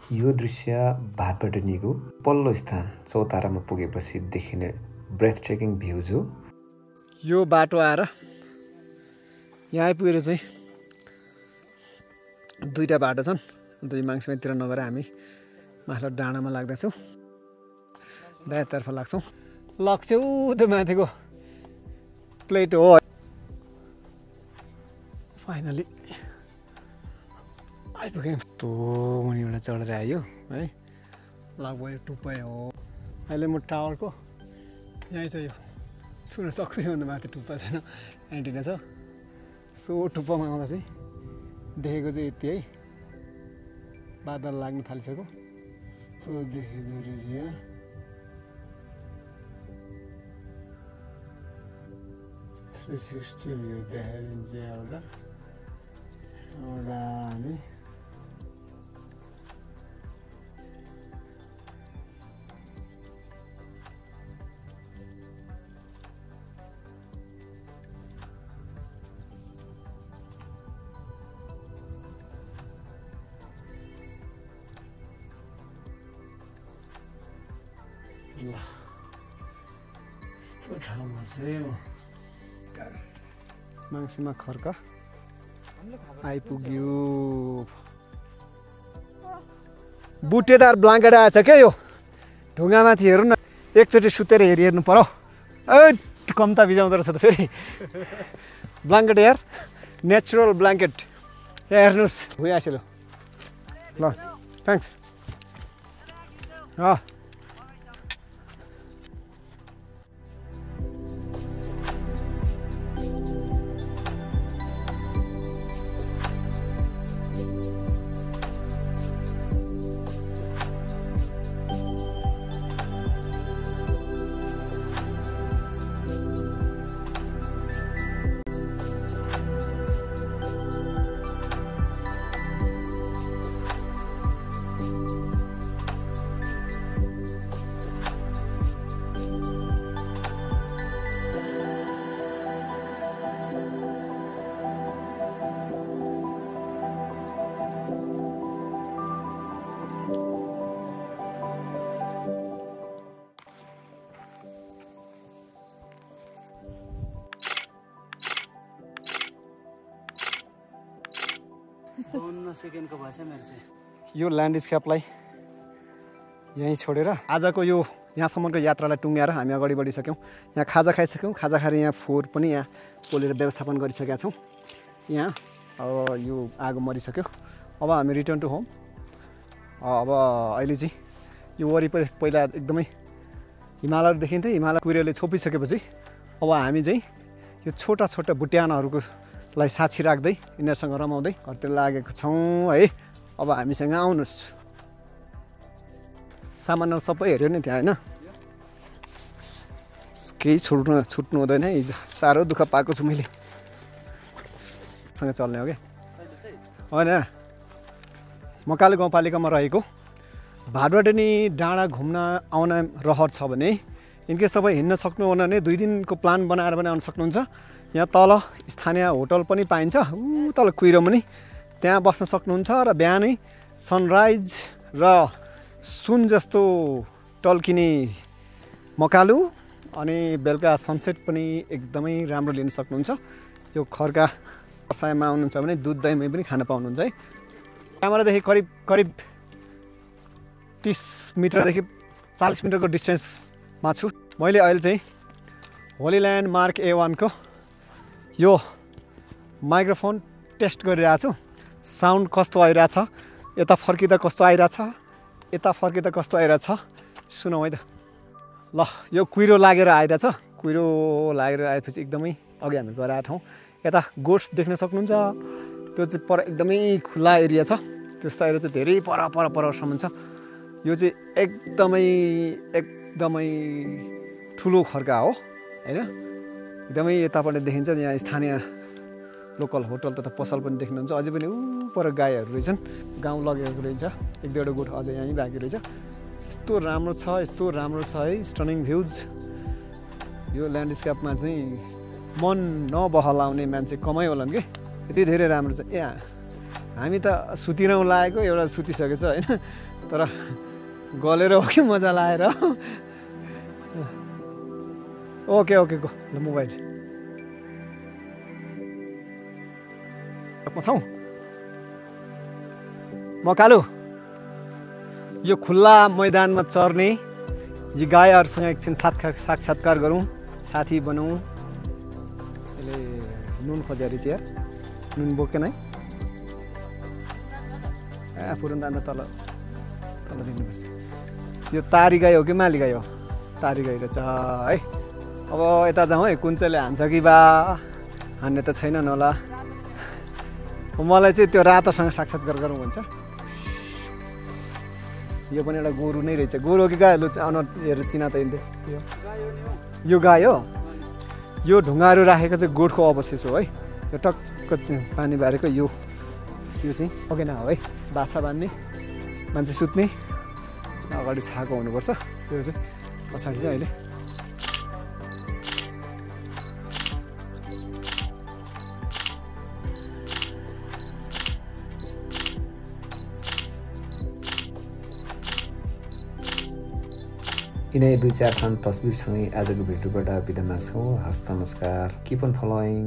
यो दृश्य भाटपाटनीको पल्लो स्थान चौतारामा पुगेपछि देखिने ब्रेथ ट्रेकिङ भ्यूज हो। यो बाटो आएर यहाँ आइपुगेर चाहिँ दुईटा बाटो छन्। दुई माङ्सिमतिर नगएर हामी माथिल्लो डाँडामा लाग्दैछौँ, दायाँतर्फ लाग्छौँ। लक्ष्यौ त्यो माथिको प्लेट हो। फाइनली आइपुग्यौँ। त्यो मुनिबाट चढेर आयो है, लगभग यो टुप्पै हो। अहिले म टावरको यहीँ छ, यो छुन सक्छु भन्दा माथि टुप्पा छैन, एन्टिना छ। सो टुप्पामा आउँदा चाहिँ देखेको चाहिँ यति है, बादल लाग्न थालिसक्यो। सो देखिँदो रहेछ यहाँ। यो देखाइदिन्छ एउटा हामी यस्तो ठाउँमा चाहिँ माङ्सिमा खर्क आइपुग्यो। बुटेदार ब्लाङ्केट आएछ क्या, यो ढुङ्गामाथि हेर्नु न। एकचोटि सुतेर हेर्नु पर्यो। कम्ता बिजाउँदो रहेछ त फेरि ब्लाङ्केट यार, नेचुरल ब्लाङ्केट। यहाँ हेर्नुहोस्, भइहाल्छ। ल थ्याङ्क्स। यो ल्यान्डस्केपलाई यहीँ छोडेर आजको यो यहाँसम्मको यात्रालाई टुङ्ग्याएर हामी अगाडि बढिसक्यौँ। यहाँ खाजा खाइसक्यौँ। खाजा खाएर यहाँ फोहोर पनि यहाँ पोलेर व्यवस्थापन गरिसकेका छौँ। यहाँ अब यो आगो मरिसक्यो। अब हामी रिटर्न टु होम। अब अहिले चाहिँ यो वरिपरि पहिला एकदमै हिमालयहरू देखिन्थ्यो। हिमालय कुहिरोले छोपिसकेपछि अब हामी चाहिँ यो छोटा छोटा भुट्यानहरूको लाई साक्षी राख्दै यिनीहरूसँग रमाउँदै घरतिर लागेको छौँ है। अब हामीसँग आउनुहोस्। सामानहरू सबै हेऱ्यो नि त्यहाँ होइन, केही छुट्नु हुँदैन है। साह्रो दुःख पाएको छु मैले। सँग चल्ने हो क्या होइन। मकालु गाउँपालिकामा रहेको भाटपाटनी डाँडा घुम्न आउन रहर छ भने इनकेस तपाईँ हिँड्न सक्नुहुन्न भने 2 दिनको प्लान बनाएर पनि आउन सक्नुहुन्छ। यहाँ तल स्थानीय होटल पनि पाइन्छ, तल कुहिरो मुनि, त्यहाँ बस्न सक्नुहुन्छ। र बिहानै सनराइज र सुन जस्तो टल्किने मकालु अनि बेलुका सनसेट पनि एकदमै राम्रो लिन सक्नुहुन्छ। यो खर्का व्यवसायमा आउनुहुन्छ भने दुध दहीमै पनि खान पाउनुहुन्छ है। क्यामेरादेखि करिब 30 मिटरदेखि 40 मिटरको डिस्टेन्समा छु। मैले अहिले चाहिँ होलील्यान्ड मार्क A1 को यो माइक्रोफोन टेस्ट गरिरहेको छु। साउन्ड कस्तो आइरहेछ, यता फर्किँदा कस्तो आइरहेछ, यता फर्किँदा कस्तो आइरहेछ सुनौ है त। ल यो कुहिरो लागेर आइरहेछ। कुहिरो लागेर आएपछि एकदमै अघि हामी गएर ठाउँ यता गोट्स देख्न सक्नुहुन्छ। त्यो चाहिँ पर एकदमै खुला एरिया छ। त्यस्तो एरिया चाहिँ धेरै परसम्म छ। यो चाहिँ एकदमै ठुलो खर्का हो होइन। एकदमै यतापट्टि देखिन्छ। यहाँ स्थानीय लोकल होटल तथा पसल पनि देख्नुहुन्छ। अझै पनि पर गाईहरू रहेछन्, गाउँ लगेको रहेछ। 1-2 गोठ अझै यहीँ बाँकी रहेछ। यस्तो राम्रो छ, यस्तो राम्रो छ है। स्टनिङ भ्युज। यो ल्यान्डस्केपमा चाहिँ मन नबहलाउने मान्छे कमै होलान् कि, यति धेरै राम्रो छ। हामी त सुतिरौँ लागेको एउटा सुतिसकेछ होइन तर गलेर हो कि मजा लाएर ओके ओके गो ल मोबाइल छौँ मकालु यो खुल्ला मैदानमा चर्ने यी गाईहरूसँग एकछिन साक्षात्कार गरौँ साथी बनाऊँ यसले नुन खोजेर चाहिँ यार नुन बोकेन है फुरुन दान तल तल दिनुपर्छ यो तारी गाई हो कि माली गाई हो तारी गाई रहेछ है अब यता जाउँ है कुञ्चले हान्छ कि बा हान्ने त छैनन् होला मलाई चाहिँ त्यो रातोसँग साक्षात्कार गरौँ भन्छ यो पनि एउटा गोरु नै रहेछ गोरु हो कि गाई अनुहार हेरेर चिना त यो गाई हो यो ढुङ्गाहरू राखेको चाहिँ गोठको अवशेष हो है यो टक्क पानी बारेको यो चाहिँ अगेना हो है बाछा बान्ने मान्छे सुत्ने अगाडि छाएको हुनुपर्छ त्यो चाहिँ पछाडि चाहिँ अहिले यिनै 2-4 खान तस्बिरसँगै आजको भिडियोबाट बिदा माग्छौँ। हस् नमस्कार, किप अन फलोइङ।